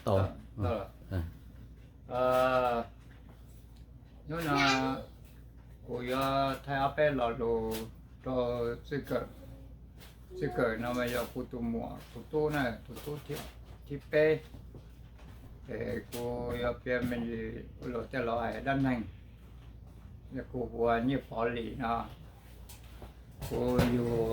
Hnub no kuv yuav thaij ob peb lo lus rau txij kawm, txij kawm no mas yog kuv tus muam tus tub na, tus tub thib peb. Es kuv yuav piav me ntsis luag tej laus hais dab neeg, kuv hu ua Nyiaj Pov Lis no. Kuv yug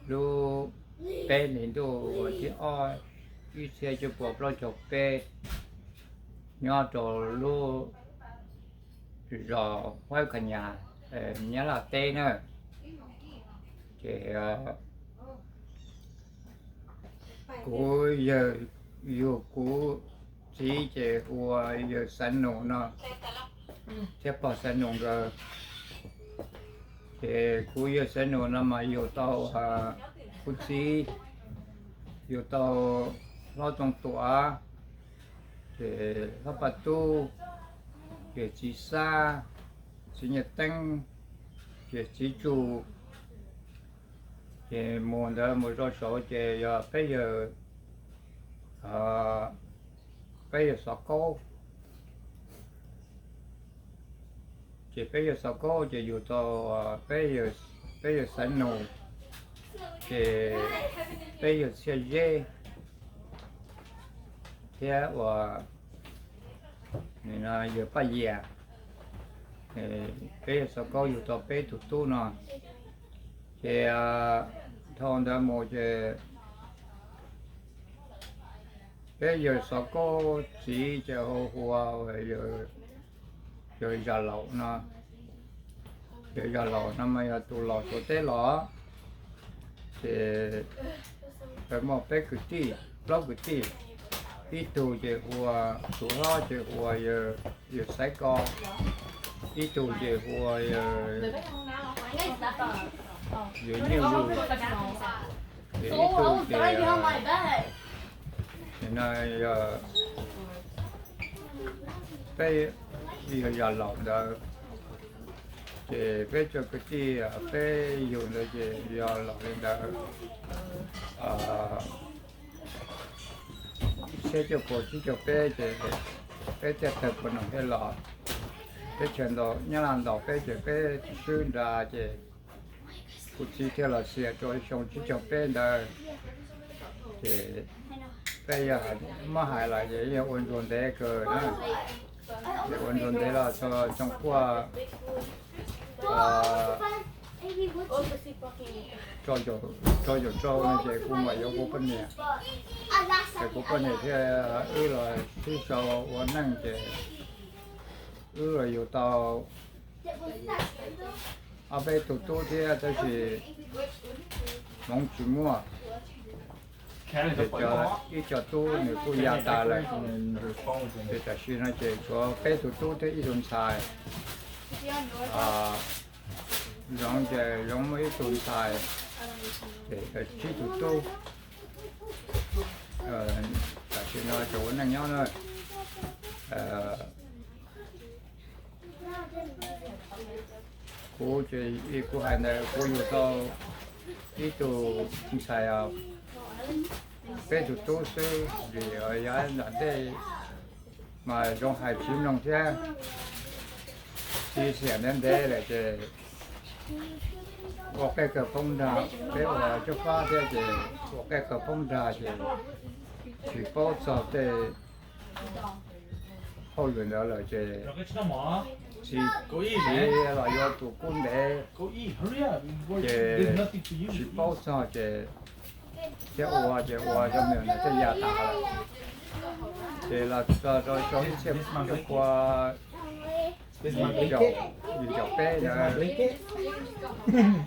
lub peb hlis ntuj thib ob ib txhiab cuaj pua plaub caug peb, nyob rau lub zos Huab Kha Nyas, Nyab Laj teb na. Ces kuv yug kuv txiv ces hu ua yawg Xaiv Nus no thiab pog Xaiv Nus nkawd. Ces kuv yawg Xaiv Nus no mas yug tau kuv txiv, yug tau Hlob Tooj Tuam, ces Hlob Paj Tub, ces txiv Xab, txiv Nyiaj Teeb, ces txiv Tsu. Ces mus ntawd mus rau saud ces yog peb yawg, peb yawg Xov Kaub. Ces peb yawg Xov Kaub ces yug tau peb yawg Xaiv Nus, ces peb yawg Txhiaj Zeb thiab ua yawg Paj Yias. Peb yawg Xov Kaub yug tau peb tug tub no. Ces dhau ntawd mus ces peb yawg Xov Kaub txiv ces hu ua yawg Zam Laum no. Yawg Zam Laum no mas yog tus laus Suav teb los. Ces muaj peb kwv tij, plaub kwv tij, ib tug ces hu ua, tus hlob ces hu ua yawg Xaiv Ko, ib tug ces hu ua yawg Nyiaj Vwj, ces ib tug ces no yog peb yawg Zam Laum ntawd. Ces peb cov kwv tij peb yug ntawd ces yog los li ntawd ib txhiab cuaj pua tsib caug peb ces peb thiaj tawg pua noom thiaj los. Teb chaws ntaus Nyab Laj ntaus peb ces peb swb nra ces kuv txiv thiaj los xiam rau xyoo tsib caug peb ntawd. Ces peb yog muab hais los ces yog ua ntsuag ntev kawg na. Ces ua ntsuag ntev los txog xyoo kuaj rau caum rau no ces kuv mam yuav kuv poj niam. Ces kuv poj niam thiab wb los sib sau ua neej ces wb los yug tau ob peb tug tub thiab tab sis hmoov tsis muaj. Ces cov ib co tub nws kuj ya tas lawm. Ces tam sim no ces tshuav peb tug tub thiab ib tug ntxhais. Zoov ces Zoov muaj ib tug ntxhais, ces tsib tug tub. Tam sim no tseem ua neej nyob na. Kuv ces kuv hais ntawd kuv yug tau ib tug ntxhais, peb tug tub xwb vim yog nram ntej mas zoo hais tsis mloog thiab, txiv xiam ntev ntev lawm ces ua qej kawg poob nrag, peb ua cuab fab thiab ces ua qej kawg poob nrag ces tsis paub txog tej hauj lwm ntawd lawm ces txiv los yuav tus kub ntev ces tsis paub txog ces thiab ua ces ua cov me nyuam ntawd thiaj ya tas lawm. Ces los txog rau xyoo ib txhiab cuaj pua yim caum peb ntawd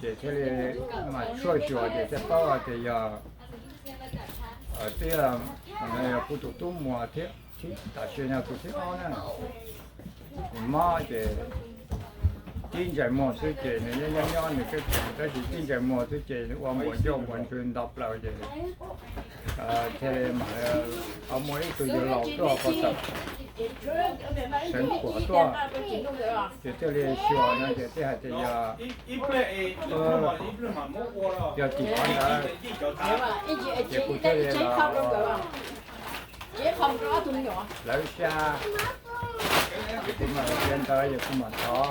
ces thiaj li mas tshuaj xyuas ces thiaj paub tias yog twb yog kuv tus tub muag thiab, tam sim no tus thib ob na. Nws mob ces tib ntsais muag xwb ces nws nyob nyob nyob nws keb kees tab sis tib ntsais muag xwb ces nws ua npuas ncauj npuas ntswg nto plaws ces thiaj li mam ho muaj ib tug yawg laus tuaj pov tawm. Xeev Khuam tuaj, ces thiaj li xyuas no ces thiaj hais tias yog, yog tim qhov ntawd, ces kuv thiaj li los lawv xya, ces kuv mam li ntawd yog kuv mam thov,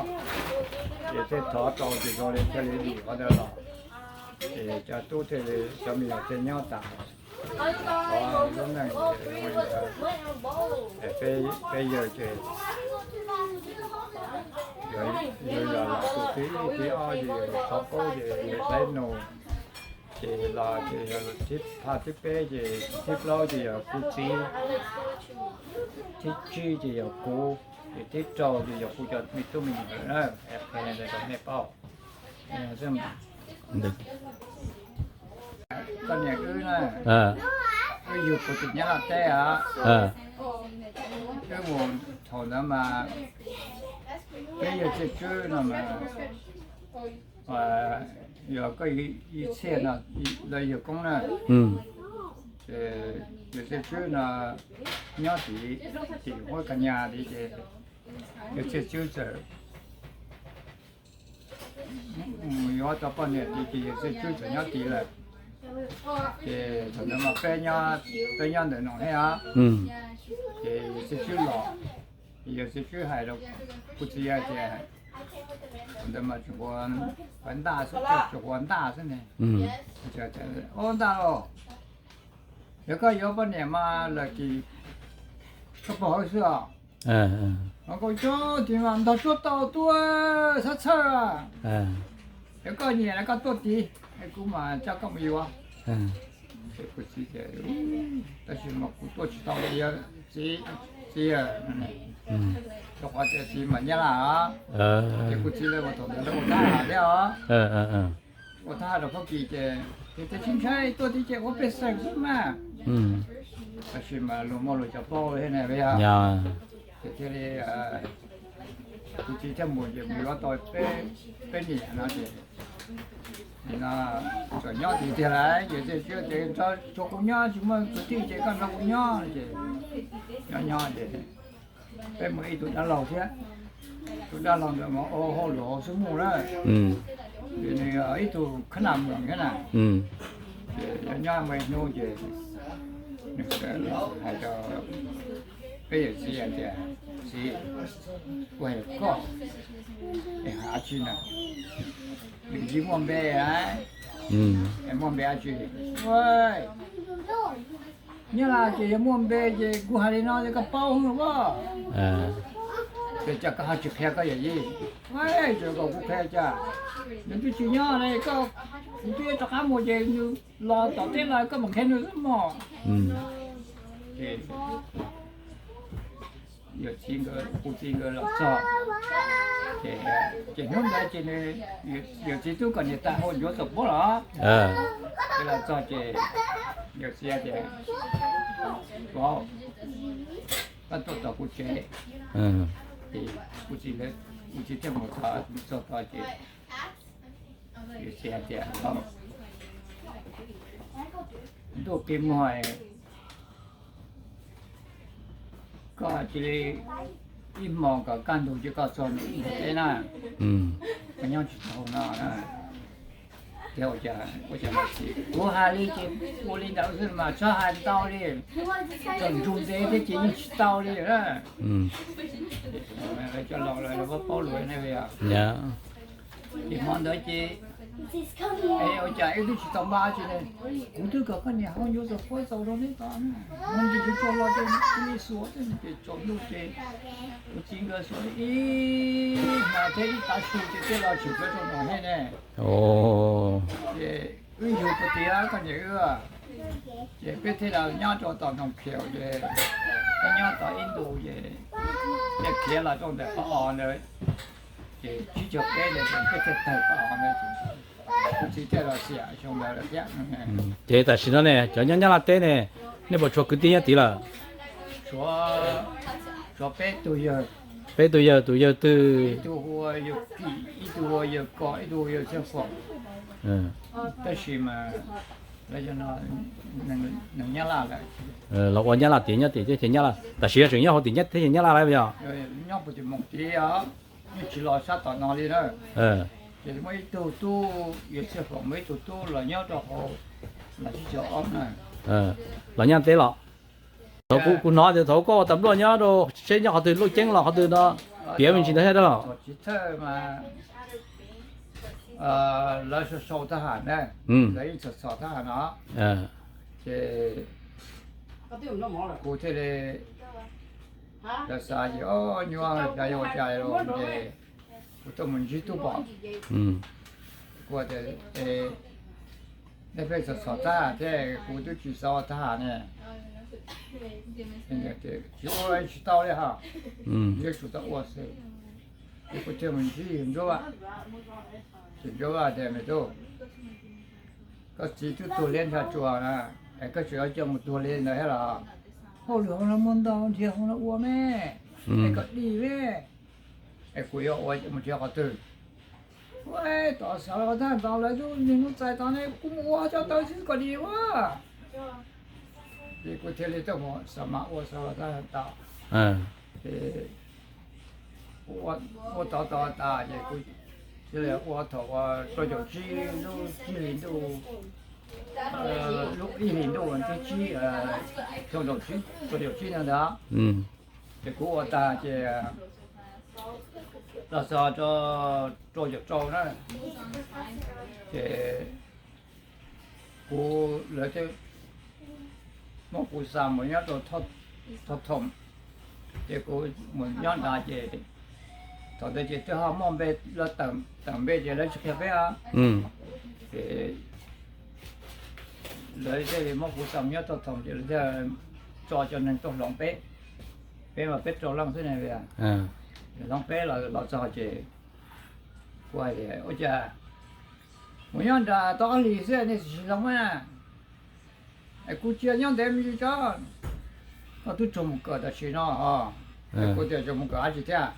ces thiaj thov tau ces zoo li thiaj li dim qhov ntawd los, ces cov tub thiaj li cov me nyuam thiaj nyob tas. Qhov lub neej peb yawg ces yawg los tus thib ib thib ob ces yawg Thov Kaub ces yawg Hlais Nus, ces los ces yog thib, phaj thib peb ces, thib plaub ces yog kuv txiv, thib tsib ces yog kuv, ces thib rau ces yog kuv cov me tub me nyuam na, qhia li ntawd rau nej paub. Koj niam wb na, wb yug puag tim Nyab Laj teb os. Wb mus thaum ntawd mas peb yawg Txiaj Tswb no mas, yog koj yawg Txhiaj no, lawv yawg koob na, ces yawg Txiaj Tswb no nyob tim, tim Huab Ka Nyas tid ces yawg Txiaj Tswb txawm mus yuav tau poj niam tid ces yawg Txiaj Tswb txawm nyob tid lawm. Ces thaum ntawd mas peb nyob ntawm no thiab os. Ces yawg Txiaj Tswb los, yawg Txiaj Tswb hais rau kuv txiv tias, thaum ntawd mas tseem ua ntaj xwb, tseem ua ntaj xwb ne. Ua ntaj los, yog koj yuav poj niam mas lawm ces koj pog hauv xwb os. Mas koj cov tim mas ntog tsuab tau tuaj xab txhawj. Yog koj nyiam koj tuaj tid, kuv mam coj koj mus yuav. Ces kuv txiv tias, tab sis mas kuv tuaj tsis tau li, yog txiv, txiv, rau qhov tias txiv mas Nyab Laj os. Ces kuv txiv lawv ua thaum ntawd lawv ua thab ham thiab os. Ua thab ham rau Fab Kis ces, ces tsis ntshai, tuaj tid ces ua pej xeem xwb mas. Tab sis mas luag muaj luag cov paub thiab ne, yog. Ces thiaj li kuv txiv thiaj mus ces mus yuav tau peb niam no ces, no txawm nyob tid tiag lawm ces, ces tsuas kuv nyob tsis muaj kwv tij ces koj nrog kuv nyob ces, nyob nyob ces peb muaj ib tug dab laug thiab. Tus dab laug ntawd mas ua hauj lwm hauv xwb mus na, ces nws ib tug khab nam mloos thiab na. Ces nyob nyob muaj ib hnub ces nws hais rau peb yawm txiv hais tias, txiv, kuv hais koj, es hais dab tsi na, nws yeej muaj npe lawm, es muaj npe dab tsi? Nyab Laj ces yog muaj npe ces kuv hais li no ces koj paub lawm as. Ces cas koj ho tsis qhia koj yawm yij? Ces kom kuv qhia cas, nws twb tsis nyob ne, koj, kuv twb yuav rov qab mus ces nws los tom teb los koj mam qhia nws xwb mog. Ces yawm txiv nkawd, kuv txiv nkawd los txog, ces, ces hnub ntawd ces nws, yawm txiv twb kom niam tais hu Ntsuav Txoos Puab los, ces los txog ces yawm txiv tias, Vauv, koj tuaj tom kuv tsev. Ces kuv txiv, kuv txiv thiaj mus txog, mus txog tod ces yawm txiv hais tias, ntuj qi muag, koj cia li ib hmos kom kaj ntug ces koj txog nram teb na, koj nyob tsis tau no na. Ces ua cas, ua cas mas txiv, kuv hais li ces ua li ntawd xwb mas txhob hais ntau li, txawm ntsug ntev thiab ces yeej tsis tau li na. Lawv cov laus lawv paub lus ne. Ces hmo ntawd ces, es ua cas wb twb tsis tau npaj tsi ne, kuv twb kom koj niam hau Ntsuav Txoos Puab txaus rau neb tod, hnub ntsis tsuag tsuag los ces kuv li xuas thiab ces tsaus ntuj ces kuv txiv nkawd xuas ib hmos thiab ib tav su ces thiaj los tshwm plaws rau nram hav ne. Ces wb yug puag tim koj niam wb, ces peb thiaj los nyob rau tom Noom Khiaum ces peb nyob tau ib ntus ces thiaj khiav los rau ntawm qhov os ntawd, ces tsib caug peb ntawd ces peb thiaj tawg qhov os ntawd, kuv txiv thiaj los xiam xyoo ntawd lawm thiab. Ces tam sim no ne cov nyob Nyab Laj teb ne, nej puas tshuav kwv tij nyob tid lawm? Tshuav peb tug yawg. Peb tug yawg, tus yawg twg? Ib tug hu ua yawg Kim, ib tug hu ua yawg Kom, ib tug hu ua yawg Txhiaj Foom. Tab sis mas lawv cov no neeg Nyab Laj lawm. Los ua Nyab Laj tiam nyob tim teb chaws Nyab Laj, tam sim no tseem nyob hauv tim teb chaws Nyab Laj lawm yog? Nyob puag tim Moos Tiv os, yeej tsis los sab tom no li na. Ces muaj ib tug tub Yawg Txhiaj Foom, muaj ib tug tub los nyob rau hauv Los Txhiaj Ob na. Los nyob teb los? Thaum kuv hnov tias thaum koj ua tas npluaj nyob rau, seb nyob qhov twg, Luj Ceeb los qhov twg no, piav me ntsis ntawd thiab dab los? Thaum chiv thawj mas lawv sau sau thab ham na, lawv yeej txhom txhom thab ham no, ces kuv thiaj li xav xav ces, o, nyuaj, xyov yuav ua cas los ces kuv tuaj mus ntsib tub pom. Kuv tias, nej pheej txhom txhom thab ham thiab kuv twb tsis xav ua thab ham ne. Tsis ua tsis tau li ha, yuav tsum tau ua xwb. Ces kuv thiaj mus ntsib Ntsuab Vaj, ces Ntsuab Vaj tias, me tub, koj txiv twb tuag liab ntsha tsuas na, es koj tseem yuav coj mus tuag li ntawd thiab los? Hauj lwm hauv no muaj ntau, nrhiav hauv no ua me, es koj dim me, es kuv yuav ua mus nrhiav qhov twg? Ua tom Xav Los Thaj ntawd lawv twb niaj hnub txais tod ne, kuv mus ua cov ntawd xwb kom dim ua. Ces kuv thiaj li tuaj mus xav mas ua Xav Los Thaj tod. Ces kuv ua tod tod tas ces kuv thiaj li ua thaum rau caum tsib lub tsib hlis ntuj, lub ib hlis ntuj thib tsib, xyoo rau caum tsib no ntag. Ces kuv ua tag ces los txog rau caum rau na, ces kuv, lawv thiaj muab kuv xa mus nyob rau Thoj Thoom, ces kuv mus nyob nrad ces thaum ntawd ces twb ho muaj npe, lawv tawm npe ces lawv tsis qhia peb os. Ces lawv thiaj li muab kuv xa mus nyob Thoj Thoom ces lawv thiaj tso cov neeg tuaj hloov peb. Peb mas peb rau leej xwb ne, hloov peb los txog ces kuv hais tias, ua cas mus nyob nram tau ob hlis xwb nej tsis hloov na? Es kuv cia nyob ntev me ntsis tso, koj twb tsaug mus kawm tam sim no os. Kuv tias tsaug mus kawm dab tsi thiab?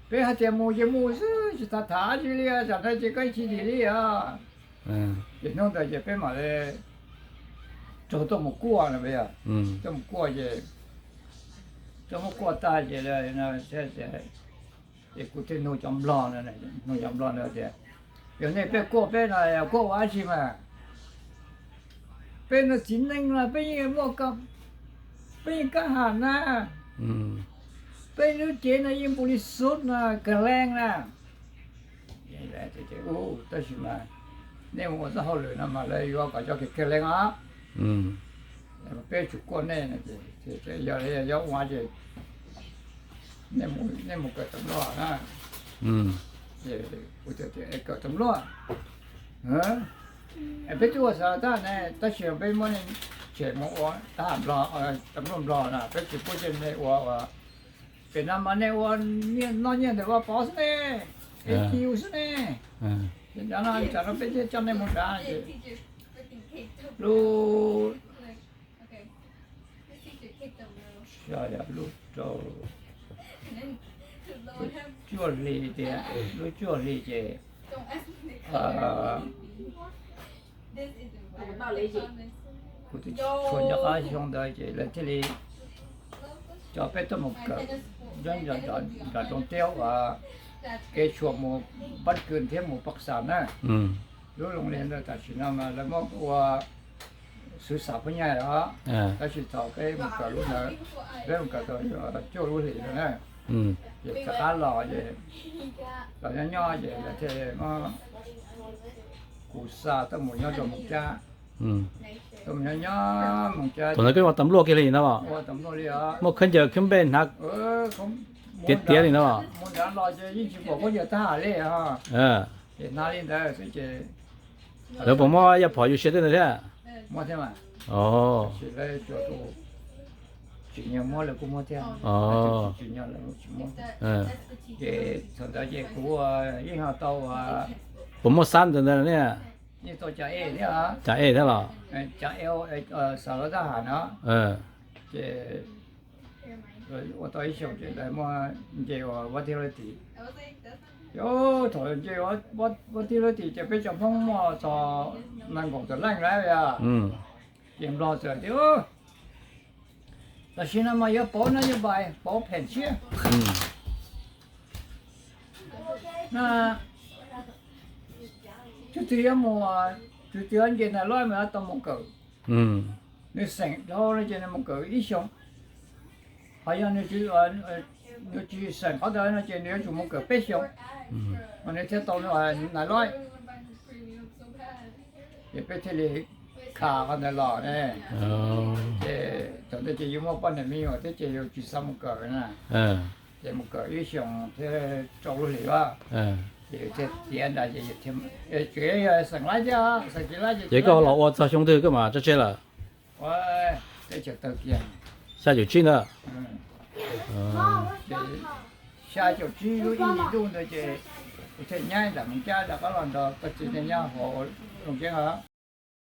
Peb hais tias mus ces mus xwb, tsis tham tham dab tsi li, tsam no ces koj ib txhij dim li os. Ces hnub ntawd ces peb mam li raug tuaj mus kuaj no, tuaj mus kuaj ces, tuaj mus kuaj tag ces, ces kuv thiaj nug cov nplog, nug cov nplog ntawd tias, yog nej peb kuaj peb no kuaj ua dab tsi mas? Peb no txiv neej no peb yeej muaj, peb yeej kaj ham na, peb lub cev no yeej npaum li xub no, kawg leej na. Tab sis mas nej mus ua txoj hauj lwm no mas lawv yuav kom cov kawg leej os. Peb tsum kuaj nej, yog ua ces nej mus kawm tam luaj na. Kuv tias kawm tam luaj, peb twb ua xav tag ne, tab sis peb muab tshem mus ua tab ham nplog, tam luaj nplog na, peb tsis pub coj nej ua, ua pem no mas nej ua noj nyiaj ntawm Vaj Pov xwb ne, es ci xwb ne. Ces nrad no tsam no peb thiaj coj nej mus nrad ces lub, lub rau, lub cuaj hli tias, lub cuaj hli ces kuv twb tsis tshua nco qab xyoo ntawd ces lawv thiaj li coj peb tuaj mus kawm nyob nram Roob Tiab uas kev tshuam mus Npab Kws thiab mus Paj Xas na. Lub loo li ntawd tam sim no mas lawv muab ua xwv xam phab nyaj os. Tab sis thaum peb mus kawm lub ntawd, peb mus kawm tau cuaj lub hlis ntawd na, ces rov qab los ces los nyob nyob ces lawv thiaj muab kuv xa tuaj mus nyob rau Moos Cab. Tuaj mus nyob nyob Moos Cab. Thaum ntawd koj ua tas npluaj kiag li no, ua tas npluaj li os, muaj khaub ncaws khwb npej hnav tiav tiav li no. Mus nrad los ces yeej tsis pom khaub ncaws thab ham li os. Ces hnav li ntawd xwb ces lawv puas muab yaj phom yuav sia tej ntawd thiab? Muab thiab mas. Tab sis lawv tsuas tus tsim nyog muab lawv kuj muab thiab, tsis tsim nyog lawv tsis muab. Ces thaum ntawd ces kuv yeej ho tau, puas muaj xab ntawd ntawd ne? Yeej tau cas ej thiab, cas ej thiab los? Cas ej, Xav Los Thaj Ham no. Ces ua tau ib xyoos ces lawv muab nce ua Vab Thib Lab Tim. Ces thaum nce ua Vab Thib Lab Tim ces peb cov Hmoob muaj txog nees nkaum tawm leej lawm os. Ces Nplog txawm tias, tam sim no mas yuav pauv no yuav npais pauv pheem siab na, tus twg yuav mus, tus twg yuav nce Nais Loj mas yuav tau mus kawm. Nws xeem dhau no ces nws mus kawm ib xyoos, ho yog nws tsis xeem qhov ntawd no ces nws yuav tsum mus kawm peb xyoos, mas nws thiaj tau Nais Loj. Ces peb thiaj li kha qhov ntawd los ne. Ces thaum ntawd ces yus muaj poj niam me nyuam thiab ces yus tsis xav mus kawm na, ces mus kawm ib xyoos thiab rau lub hlis a, ces yus thiaj tiav ntawd ces tseem yog xeem laib thiab, xeem tsis laib ces koj los ua txog xyoo twg koj mam tso tseg lawm? Teb chaws tawg kiag, xya caum tsib ntawd. Xya caum tsib lub ib hlis ntuj ntawd ces kuv thiaj nyab nram Moos Cab rov qab los nrog koj txiv nyob hauv Looj Ceeb os.